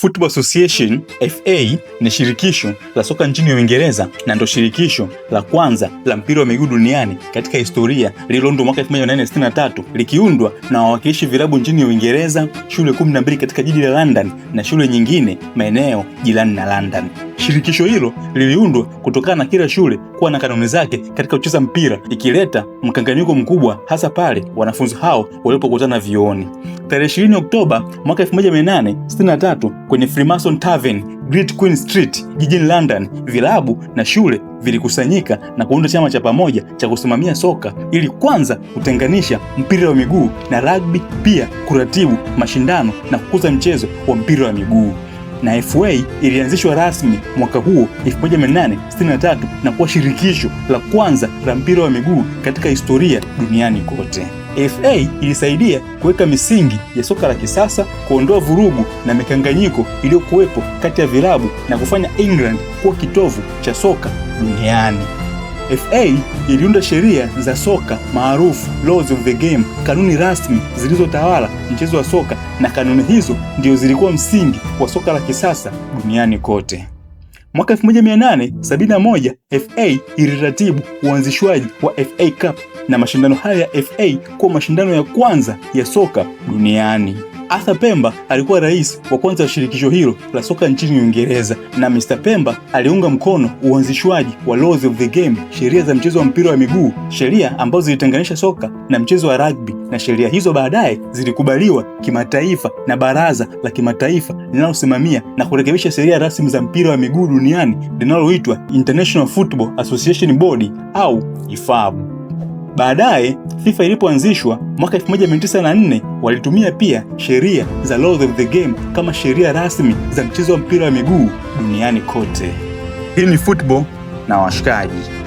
Football Association FA ni shirikisho la soka nchini Uingereza na ndo shirikisho la kwanza la mpira wa miguu duniani katika historia lililoundwa mwaka 1863 likiundwa na wawakilishi vilabu nchini Uingereza, shule 12 katika jiji la London na shule nyingine maeneo jirani na London. Shirikisho hilo liliundwa kutokana na kila shule kuwa na kanuni zake katika kucheza mpira, ikileta mkanganyiko mkubwa hasa pale wanafunzi hao walipokutana vyuoni. Tarehe 20 Oktoba mwaka 1863 kwenye Freemason Tavern, Great Queen Street jijini London, vilabu na shule vilikusanyika na kuunda chama cha pamoja cha kusimamia soka ili kwanza kutenganisha mpira wa miguu na rugby, pia kuratibu mashindano na kukuza mchezo wa mpira wa miguu. Na FA ilianzishwa rasmi mwaka huo 1863 na kuwa shirikisho la kwanza la mpira wa miguu katika historia duniani kote. FA ilisaidia kuweka misingi ya soka la kisasa, kuondoa vurugu na mikanganyiko iliyokuwepo kati ya vilabu na kufanya England kuwa kitovu cha soka duniani. FA iliunda sheria za soka maarufu Laws of the Game, kanuni rasmi zilizotawala mchezo wa soka, na kanuni hizo ndio zilikuwa msingi wa soka la kisasa duniani kote. Mwaka 1871 FA iliratibu uanzishwaji wa FA Cup na mashindano haya ya FA kuwa mashindano ya kwanza ya soka duniani. Arthur Pember alikuwa rais wa kwanza wa shirikisho hilo la soka nchini Uingereza, na Mr. Pember aliunga mkono uanzishwaji wa Laws of the Game, sheria za mchezo wa mpira wa miguu, sheria ambazo zilitenganisha soka na mchezo wa rugby, na sheria hizo baadaye zilikubaliwa kimataifa na baraza la kimataifa linalosimamia na kurekebisha sheria rasmi za mpira wa miguu duniani linaloitwa International Football Association Board au IFAB. Baadaye FIFA ilipoanzishwa mwaka 1904 walitumia pia sheria za Laws of the Game kama sheria rasmi za mchezo wa mpira wa miguu duniani kote. Hii ni football na washikaji.